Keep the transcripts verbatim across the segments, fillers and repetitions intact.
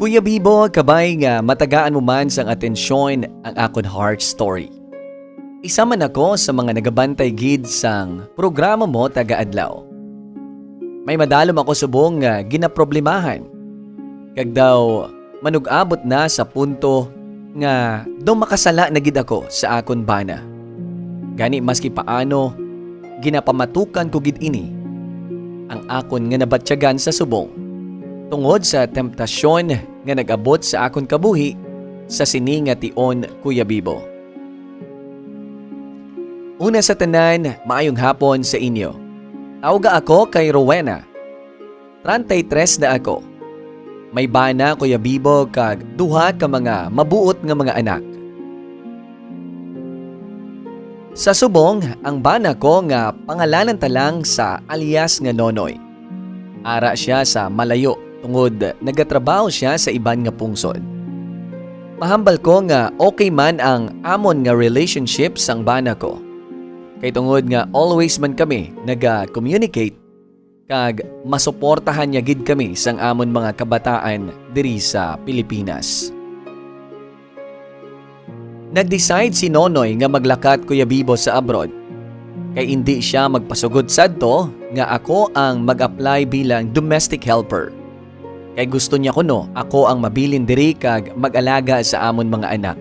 Kuya Bibo, kabay nga matagaan mo man sang atensyon ang akon heart story. Isa man ako sa mga nagabantay gid sang programa mo taga-adlaw. May madalom ako subong nga ginaproblemahan, kag daw manug-abot na sa punto nga daw makasala na gid ako sa akon bana. Gani, maski paano, ginapamatukan ko gid ini, ang akon nga nabatyagan sa subong, tungod sa temptasyon nga nag-abot sa akon kabuhi sa sini nga tion, Kuya Bibo. Una sa tanan, maayong hapon sa inyo. Tawga ako kay Rowena. Treinta y tres na ako. May bana, Kuya Bibo, kag duha ka mga mabuot nga mga anak. Sa subong, ang bana ko nga pangalanan ta lang sa alias nga Nonoy. Ara siya sa malayo tungod nagatrabaho siya sa iban nga pungsod. Mahambal ko nga okay man ang amon nga relationship sang bana ko. Kay tungod nga always man kami naga-communicate, kag masuportahan niya gid kami sang amon mga kabataan diri sa Pilipinas. Nag-decide si Nonoy nga maglakat, Kuya Bibo, sa abroad, kay indi siya magpasugod sadto nga ako ang mag-apply bilang domestic helper. Kay gusto niya kuno ako ang mabilin diri kag mag-alaga sa amon mga anak.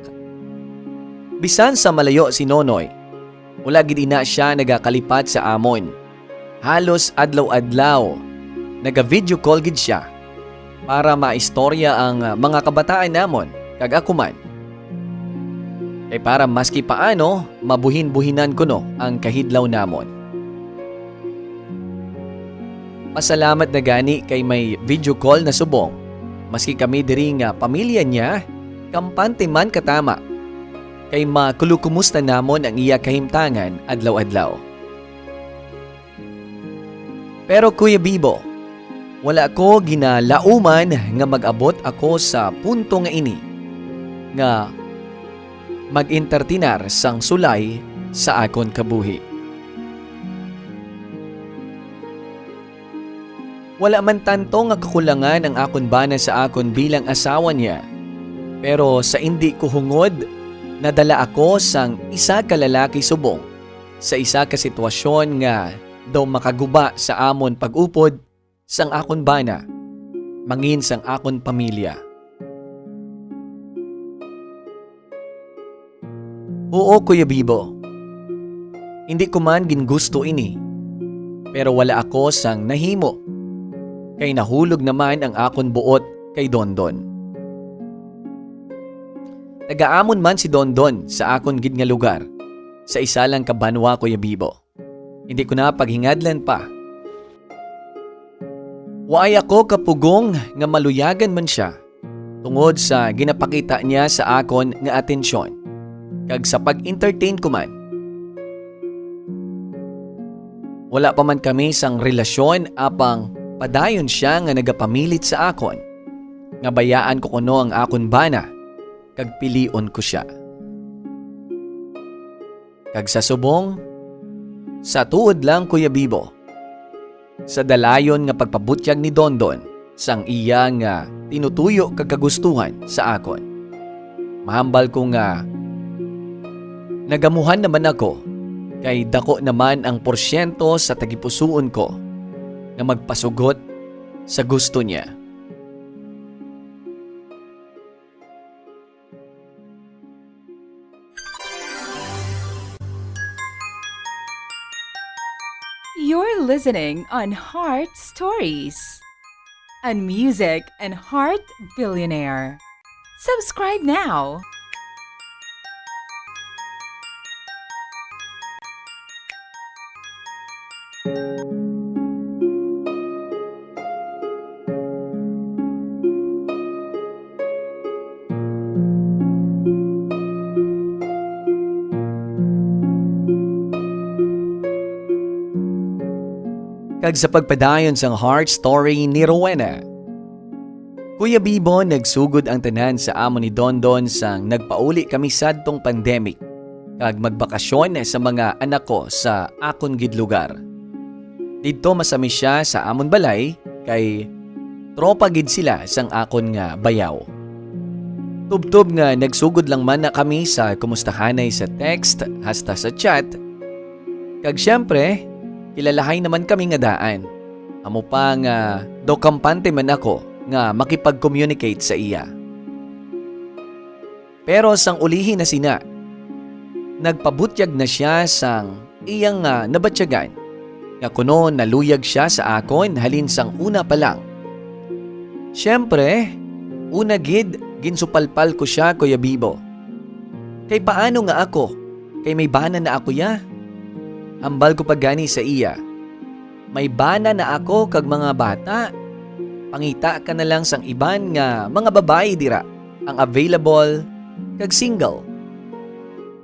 Bisan sa malayo si Nonoy, wala gid ina siya nagakalipat sa amon. Halos adlaw-adlaw, naga-video call gid siya para maistorya ang, ah, mga kabataan namon kag ako man. Kay para maski paano, mabuhin-buhinan kuno ang kahidlaw namon. Pasalamat na gani kay may video call na subong, maski kami diri nga pamilya niya, kampante man katama, kay makulukumusta namon ang iya kahimtangan adlaw-adlaw. Pero, Kuya Bibo, wala ko ginalauman nga mag-abot ako sa punto nga ini, nga mag-entertinar sang sulay sa akon kabuhi. Wala man tanto nga kakulangan ang akon bana sa akon bilang asawa niya, pero sa indi ko hungod, nadala ako sang isa ka lalaki subong sa isa ka sitwasyon nga daw makaguba sa amon pag-upod sang akon bana, mangin sang akon pamilya. Oo, Kuya Bibo. Indi ko man gingusto ini, pero wala ako sang nahimo, kay nahulog naman ang akon buot kay Dondon. Taga-amon man si Dondon sa akon gid nga lugar, sa isa lang ka banwa, Kuya Bibo. Hindi ko na paghingadlan pa. Waay ako kapugong nga maluyagan man sia tungod sa ginapakita niya sa akon nga atensyon kag sa pag-entertain ko man. Wala pa man kami sang relasyon, apang padayon sia nga nagapamilit sa akon nga bayaan ko kuno ang akon bana kag pilion ko sia. Kag sa subong, sa tuod lang, Kuya Bibo, sa dalayon nga pagpabutyag ni Dondon sang iya nga tinutuyo kag kagustuhan sa akon, mahambal ko nga nagamuhan naman ako, kay daku naman ang porsyento sa tagipusoon ko nga magpasugot sa gusto niya. You're listening on Heart Stories, a music and heart billionaire. Subscribe now. Kag sa pagpadayon sang heart story ni Rowena, Kuya Bibo, nagsugod ang tanan sa amo ni Dondon sang nagpauli kami sadtong pandemic kag magbakasyon sa mga anak ko sa akon gid lugar. Didto masami sia sa amon balay kay tropa gid sila sang akon nga bayaw. Tubtob nga nagsugod lang man na kami sa kumustahanay sa text hasta sa chat, kag siyempre, kilalahay naman kami nga daan. Amo pa nga daw kampante man ako nga makipag-communicate sa iya. Pero sang ulihi na sina, nagpabutyag na sia sang iyang, ah, nabatyagan, nga kuno naluyag sia sa akon halin sang una pa lang. Siyempre, una gid, ginsupalpal ko sia, Kuya Bibo. Kay paano nga ako? Kay may bana na ako ya. Hambal ko pa gani sa iya, may bana na ako kag mga bata. Pangita ka na lang sang iban nga mga babayi dira ang available kag single.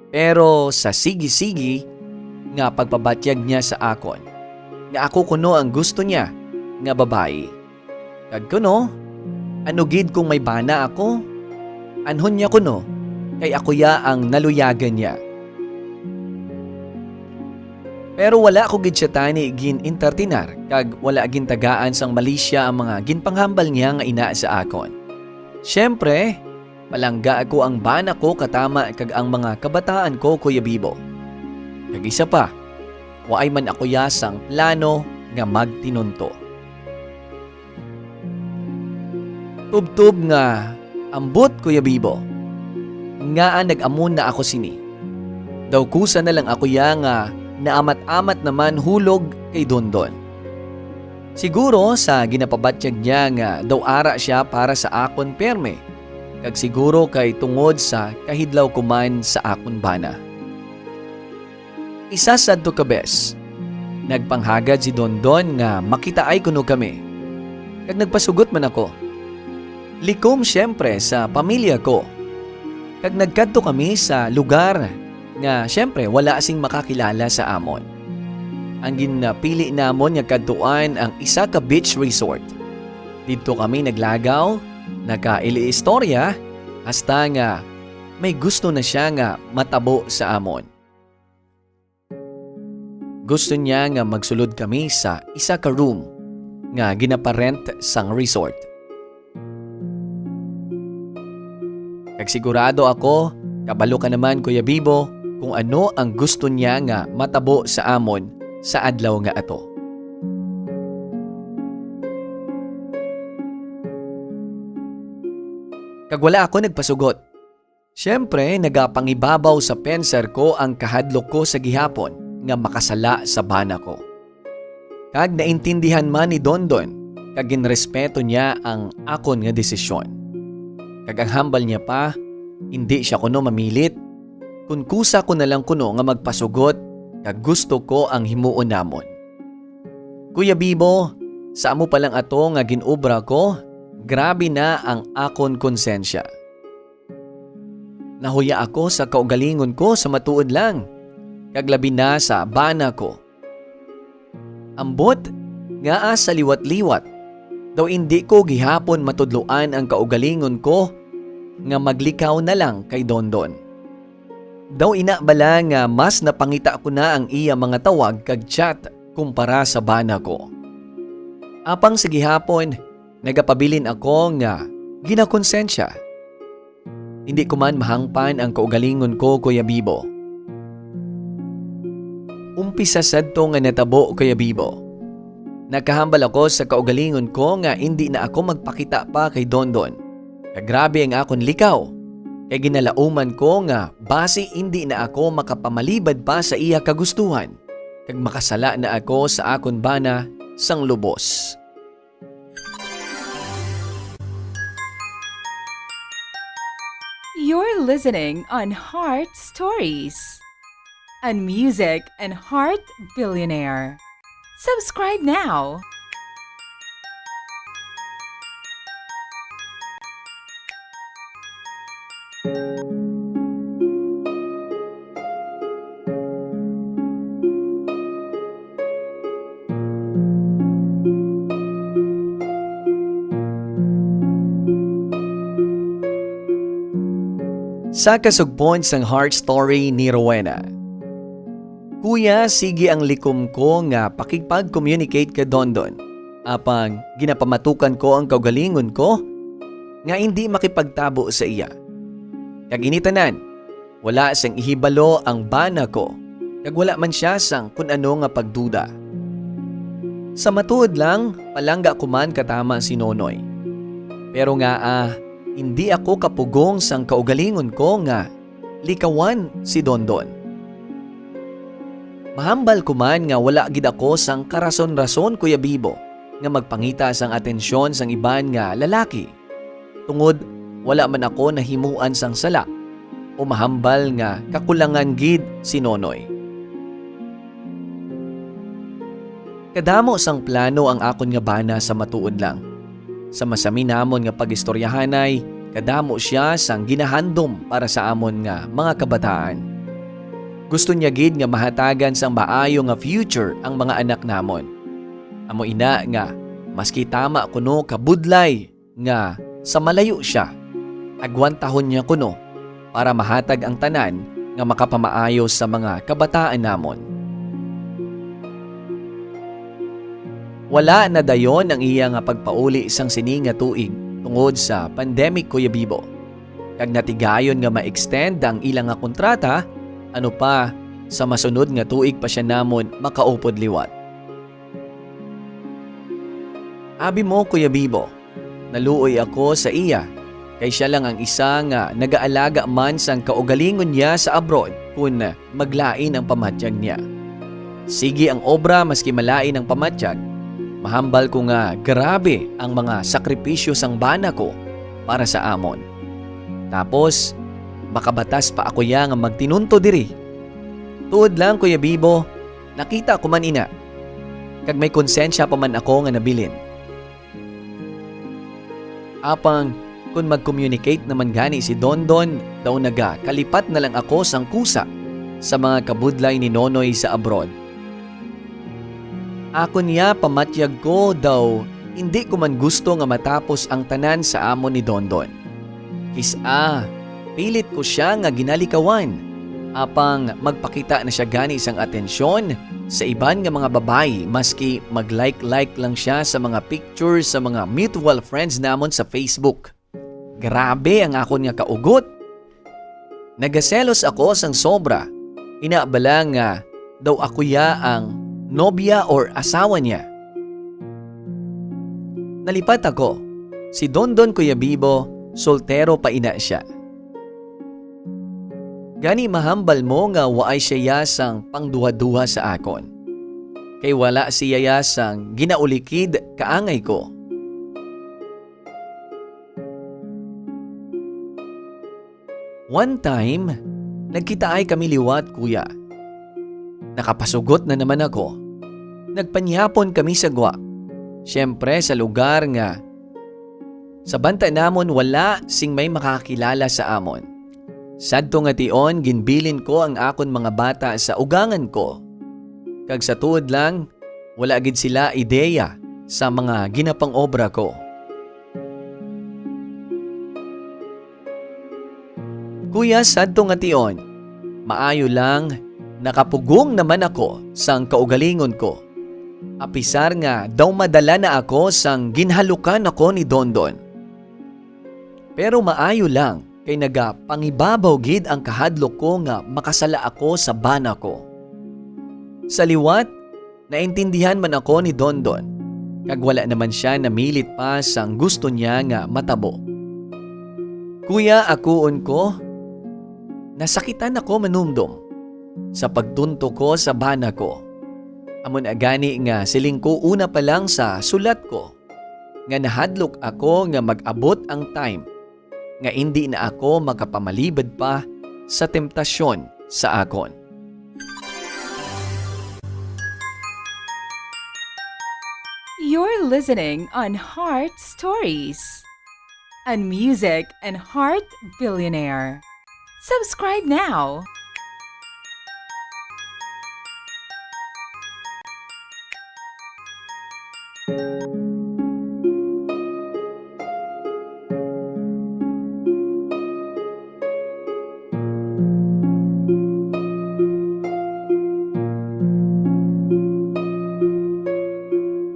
Pero sa sigi-sigi nga pagpabatyag niya sa akon, nga ako kuno ang gusto niya nga babayi. Kag kuno, ano gid kung may bana ako? Anhon niya kuno, kay ako ya ang naluyagan niya. Pero wala ko gid sia tani gin-entertainar, kag wala gintagaan sang malisya ang mga ginpanghambal niya nga ina sa akon. Siyempre, palangga ako ang bana ko katama kag ang mga kabataan ko, Kuya Bibo. Kag isa pa, waay man ako ya sang plano nga magtinunto. Tubtob nga ambot, Kuya Bibo. Ngaa nag-amo na ako sini? Daw kusa na lang ako ya nga naamat-amat naman hulog kay Dondon. Siguro sa ginapabatyag niya nga daw ara sia para sa akon perme, kag siguro kay tungod sa kahidlaw ko man sa akon bana. Isa sadto ka bes, nagpanghagad si Dondon nga makitaay kuno kami, kag nagpasugot man ako. Likom siyempre sa pamilya ko, kag nagkadto kami sa lugar nga siyempre wala sing makakilala sa amon. Ang ginpili namon nga kadtuan ang isa ka beach resort. Didto kami naglagaw, nakailiistorya, hasta nga may gusto na sia nga matabo sa amon. Gusto niya nga magsulod kami sa isa ka room nga ginaparent sang resort. Kag sigurado ako, kabalo ka naman, Kuya Bibo, kung ano ang gusto niya nga matabo sa amon sa adlaw nga ato. Kag wala ako nagpasugot. Siyempre, nagapangibabaw sa penser ko ang kahadlok ko sa gihapon nga makasala sa bana ko. Kag naintindihan man ni Dondon, kag ginrespeto niya ang akon nga desisyon. Kag ang hambal niya pa, indi sia kuno mamilit, kun kusa ko na lang kuno nga magpasugot, kag gusto ko ang himuon namon. Kuya Bibo, sa amo pa lang ato nga gin-obra ko, grabe na ang akon konsensya. Nahuya ako sa kaugalingon ko sa matuod lang, kag labi na sa bana ko. Ambot, ngaa sa liwat-liwat, daw indi ko gihapon matudloan ang kaugalingon ko nga maglikaw na lang kay Dondon. Daw ina bala nga mas napangita ko na ang iya mga tawag kag chat kumpara sa bana ko. Apang sa gihapon, nagapabilin ako nga ginakonsensya. Indi ko man mahangpan ang kaugalingon ko, Kuya Bibo. Umpisa sadto nga natabo, Kuya Bibo. Nakahambal ako sa kaugalingon ko nga indi na ako magpakita pa kay Dondon. Kag grabe ang akon likaw, kay ginalauman ko nga basi indi na ako makapamalibad pa sa iya kagustuhan, kag makasala na ako sa akon bana sang lubos. You're listening on Heart Stories, a music and heart billionaire. Subscribe now. Sa kasugpon sang Heart Story ni Rowena. Kuya, sige ang likom ko nga pakigpag-communicate kay Dondon. apang ginapamatukan ko ang kaugalingon ko nga indi makipagtabo sa iya. Kag ini tanan, wala sing ihibalo ang bana ko, kag wala man sia sang kun ano nga pagduda. Sa matuod lang, palangga ko man katama si Nonoy. Pero ngaa, indi ako kapugong sang kaugalingon ko nga likawan si Dondon. Mahambal ko man nga wala gid ako sang karason-rason, Kuya Bibo, nga magpangita sang atensyon sang iban nga lalaki, tungod wala man ako nahimuan sang sala o mahambal nga kakulangan gid si Nonoy. Kadamo sang plano ang akon nga bana sa matuod lang. Sa masami namon nga pag-istoryahanay, kadamo sia sang ginahandom para sa amon nga mga kabataan. Gusto niya gid nga mahatagan sang maayo nga future ang mga anak namon. Amo ina nga, maski tama kuno ka budlay nga sa malayo sia, agwantahon niya kuno para mahatag ang tanan nga makapamaayo sa mga kabataan namon. Wala na dayon ang iya nga pagpauli sang sini nga tuig tungod sa pandemic, Kuya Bibo, kag natigayon nga ma-extend ang ila nga kontrata, ano pa, sa masunod nga tuig pa sia namon makaupod liwat. Abi mo, Kuya Bibo, naluoy ako sa iya, kay sia lang ang isa nga nagaalaga man sang kaugalingon niya sa abroad kun maglain ang pamatyag niya. Sige ang obra maski malain ang pamatyag, mahambal ko nga grabe ang mga sakripisyo sang bana ko para sa amon. Tapos, makabatas pa ako ya nga magtinunto diri. Tuod lang, Kuya Bibo, nakita ko man ina, kag may konsensya pa man ako nga nabilin. Apang kon mag-communicate naman gani si Dondon, daw nagakalipat na lang ako sang kusa sa mga kabudlay ni Nonoy sa abroad. Akon niya pamatyag ko daw indi ko man gusto nga matapos ang tanan sa amon ni Dondon. Kis-a, pilit ko sia nga ginalikawan. Apang magpakita na sia gani sang atensyon sa iban nga mga babayi, maski mag-like-like lang sia sa mga picture sa mga mutual friends namon sa Facebook. Grabe ang akon nga kaugot. Nagaselos ako sang sobra. Ina bala nga daw ako ya ang nobya or asawa niya. Nalipat ako. Si Dondon, Kuya Bibo, soltero pa ina sia. Gani mahambal mo nga waay sia ya sang pangduhaduha sa akon, kay wala sia ya sang ginaulikid kaangay ko. One time, nagkitaay kami liwat, kuya. Nakapasugot na naman ako. Nagpanyapon kami sa gwa. Siyempre, sa lugar nga sa banta namon wala sing may makakakilala sa amon. Sadto nga tion, ginbilin ko ang akon mga bata sa ugangan ko. Kag sa tuod lang, wala gid sila ideya sa mga ginapang-obra ko. Kuya, sadto nga tion, maayo lang, nakapugong naman ako sang kaugalingon ko. Apisar nga daw madala na ako sang ginhalukan ako ni Dondon. Pero maayo lang, kay nagapangibabaw gid ang kahadlok ko nga makasala ako sa bana ko. Sa liwat, naintindihan man ako ni Dondon, kag wala naman sia namilit pa sang gusto niya nga matabo. Kuya, akuon ko, nasakitan ako manumdom sa pagtunto ko sa bana ko. Amo na gani nga siling ko una pa lang sa sulat ko nga nahadlok ako nga mag-abot ang time nga indi na ako makapamalibad pa sa temptasyon sa akon. You're listening on Heart Stories, a music and heart billionaire. Subscribe now.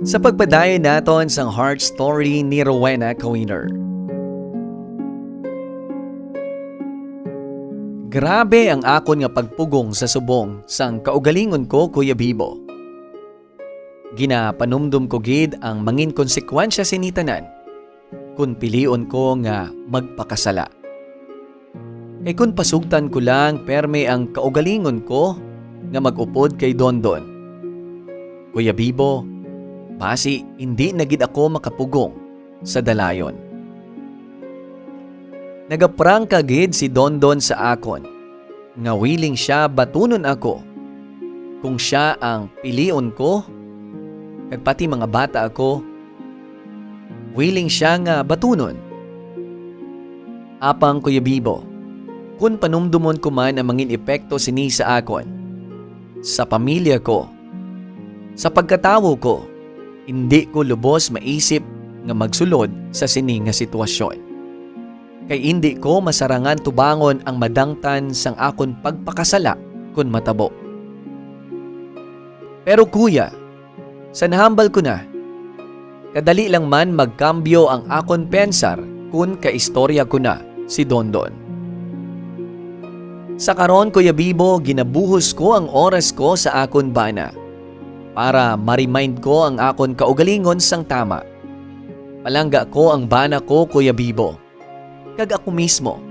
Sa pagpadayon naton sang heart story ni Rowena Kawiner. Grabe ang akon nga pagpugong sa subong sang kaugalingon ko, Kuya Bibo. Ginapanumdom ko gid ang mangin konsekwensya sini tanan kon pilion ko nga magpakasala. Kay kon pasugtan ko lang perme ang kaugalingon ko nga mag-upod kay Dondon, Kuya Bibo, basi indi na gid ako makapugong sa dalayon. Nagaprangka gid si Dondon sa akon nga willing sia batunon ako kung sia ang pilion ko, kag pati mga bata ako, willing sia nga batunon. Apang, Kuya Bibo, kun panumdomon ko man ang mangin epekto sini sa akon, sa pamilya ko, sa pagkatawo ko, indi ko lubos maisip nga magsulod sa sini nga sitwasyon. Kay indi ko masarangan tubangon ang madangtan sang akon pagpakasala kon matabo. Pero, Kuya, sa nahambal ko na, kadali lang man magkambyo ang akon pensar kun kaistorya ko na si Dondon. Sa karon, Kuya Bibo, ginabuhos ko ang oras ko sa akon bana para ma-remind ko ang akon kaugalingon sang tama. Palangga ko ang bana ko, Kuya Bibo, kag ako mismo,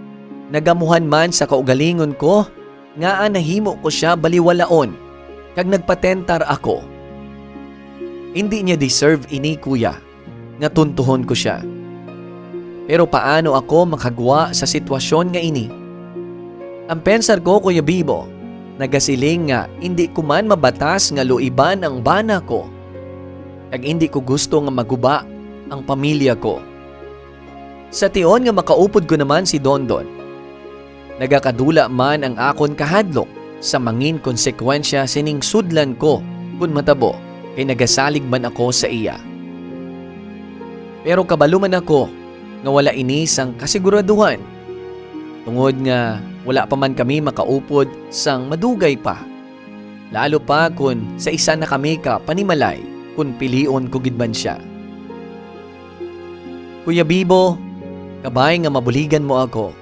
nagamuhan man sa kaugalingon ko, ngaa nahimo ko sia baliwalaon kag nagpatentar ako. Indi niya deserve ini, Kuya, nga tuntuhon ko sia. Pero paano ako makagwa sa sitwasyon nga ini? Ang pensar ko, Kuya Bibo, nagasiling nga indi ko man mabatas nga luiban ang bana ko, kag indi ko gusto nga maguba ang pamilya ko. Sa tion nga makaupod ko naman si Dondon, nagakadula man ang akon kahadlok sa mangin konsekwensya sining sudlan ko kon matabo, kay nagasalig man ako sa iya. Pero kabalo man ako nga wala ini sang kasiguraduhan, tungod nga wala pa man kami makaupod sang madugay pa, lalo pa kon sa isa na kami ka panimalay kon pilion ko gid man sia. Kuya Bibo, kabay nga mabuligan mo ako.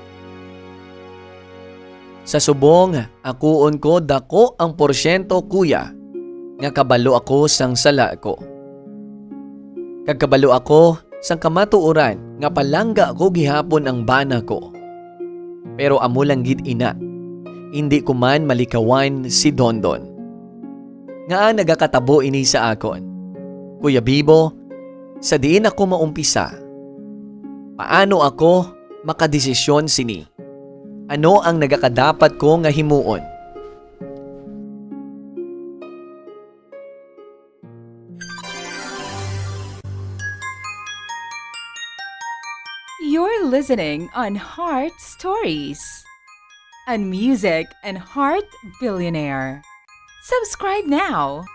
Sa subong, akuon ko dako ang porsyento, Kuya, nga kabalo ako sang sala ko. Kag kabalo ako sang kamatuoran nga palangga ko gihapon ang bana ko. Pero amo lang gid ina, indi ko man malikawan si Dondon. Ngaa nagakatabo ini sa akon? Kuya Bibo, sa diin ako maumpisa? Paano ako makadesisyon sini? Ano ang nagakadapat ko nga himuon? You're listening on Heart Stories, a music and heart billionaire. Subscribe now.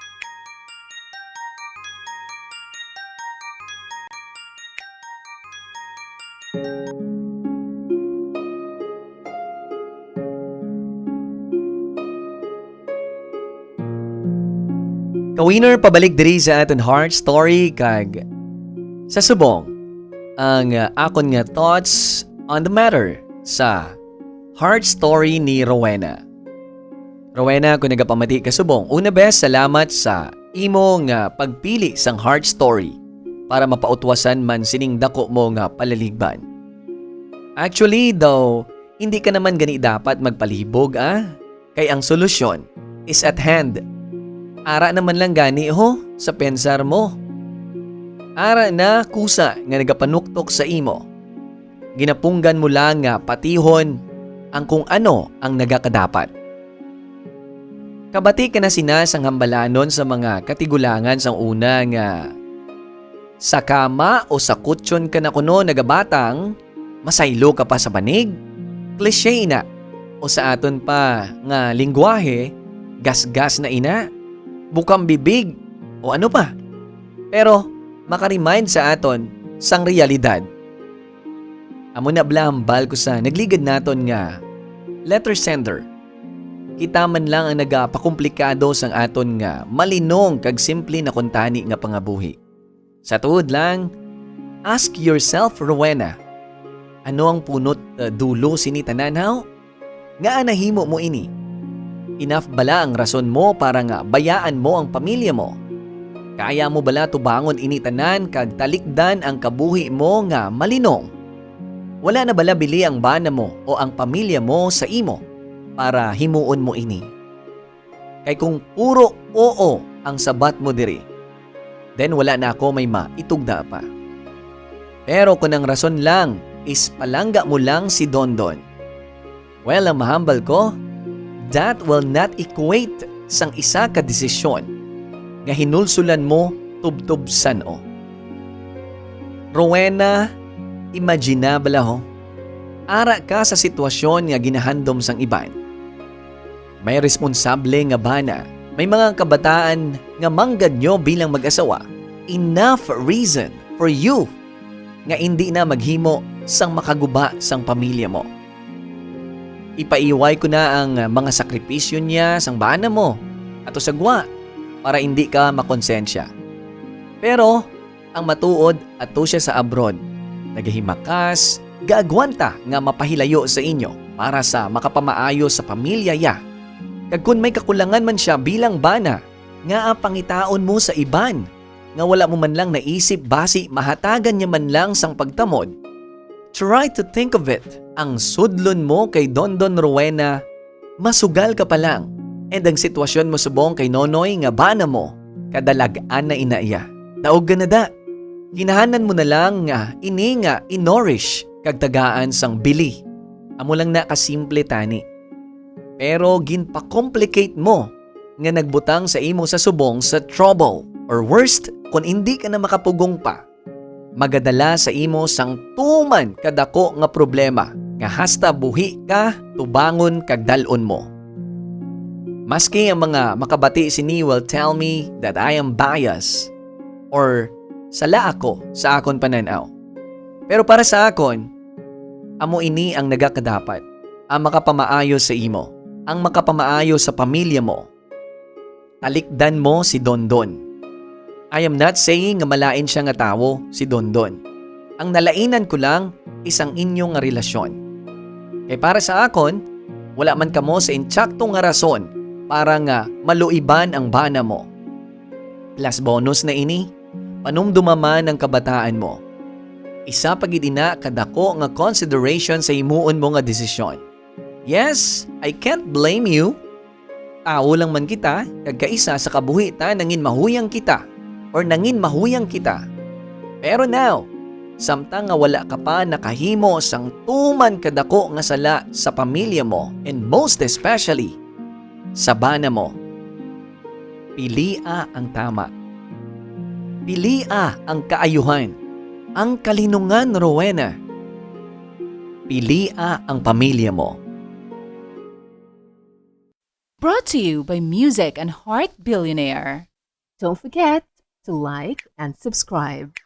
Ka-winner, pabalik diri sa aton heart story kag sa subong ang, uh, akon nga thoughts on the matter sa heart story ni Rowena. Rowena, kung nagapamati ka subong, una, bes, salamat sa imo nga pagpili sang heart story para mapautwasan man sining dako mo nga palaligban. Actually daw, hindi ka naman gani dapat magpalibog, ah? Kay ang solusyon is at hand. Ara naman lang gani, ho, sa pensar mo. Ara na kusa nga nagapanuktok sa imo. Ginapunggan mo lang nga patihon ang kung ano ang nagakadapat. Kabati ka na sina sang hambalanon sa mga katigulangan sang una nga sa kama o sa kutsyon ka na kuno nagabatang, masaylo ka pa sa banig. Cliche ina, o sa aton pa nga lingwahe, gasgas na ina, bukang bibig, o ano pa. Pero maka-remind sa aton sang realidad. Amo na bala hambal ko sa nagligad naton nga letter sender. Kita man lang ang nagapakomplikado sang aton nga malinong kag simple na kuntani nga pangabuhi. Sa tuod lang, ask yourself, Rowena, ano ang punot, uh, dulo sini tanan, haw? Ngaa nahimo mo ini? Enough bala ang rason mo para nga bayaan mo ang pamilya mo? Kaya mo bala tubangon ini tanan kag talikdan ang kabuhi mo nga malinong? Wala na bala bili ang bana mo o ang pamilya mo sa imo para himuon mo ini? Kay kung puro oo ang sabat mo diri, then wala na ako may maitugda pa. Pero kung ang rason lang is palangga mo lang si Dondon, well, ang mahambal ko, that will not equate sang isa ka desisyon nga hinulsulan mo tubtob san-o. Rowena, imagina bala ho, ara ka sa sitwasyon nga ginahandom sang iban. May responsable nga bana, may mga kabataan nga manggad nyo bilang mag-asawa. Enough reason for you nga indi na maghimo sang makaguba sang pamilya mo. Ipaiway ko na ang mga sakripisyo niya sang bana mo ato sa gwa para indi ka makonsensya. Pero ang matuod ato siya sa abroad, nagahimakas, gaagwanta nga mapahilayo sa inyo para sa makapamaayo sa pamilya ya. Kag kon may kakulangan man siya bilang bana, ngaa pangitaon mo sa iban nga wala mo man lang naisip basi mahatagan niya man lang sang pagtamod? Try to think of it. Ang sudlon mo kay Dondon Rowena, masugal ka pa lang. And ang sitwasyon mo subong kay Nonoy nga bana mo, kadalag-an na ina iya. Daog ka na da. Ginahanan mo na lang nga ini nga i-nourish kag tagaan sang bili. Amo lang na kasimple tani. Pero ginpa-complicate mo nga nagbutang sa imo sa subong sa trouble, or worst, kon indi ka na makapugong pa, magadala sa imo sang tuman kadako nga problema nga hasta buhi ka tubangon kag dal-on mo. Maski ang mga makabati sini will tell me that I am biased or sala ako sa akon panan-aw. Pero para sa akon, amo ini ang nagakadapat, ang makapamaayo sa imo, ang makapamaayo sa pamilya mo. Talikdan mo si Dondon. I am not saying nga malain siya nga tawo, si Dondon. Ang nalainan ko lang is ang inyo nga relasyon. Kay para sa akon, wala man kamo sa intsakto nga rason para nga maluiban ang bana mo. Plus bonus na ini, panumduma man ang kabataan mo. Isa pa gid ina kadako nga consideration sa himuon mo nga desisyon. Yes, I can't blame you. Tawo lang man kita, kag kaisa sa kabuhi ta nangin mahuyang kita, or nangin mahuyang kita. Pero now, samtang nga wala ka pa nakahimo sang tuman kadako nga sala sa pamilya mo, and most especially sa bana mo, pilia ang tama. Pilia ang kaayuhan, ang kalinungan, Rowena. Pilia ang pamilya mo. Brought to you by Music and Heart Billionaire. Don't forget to like and subscribe.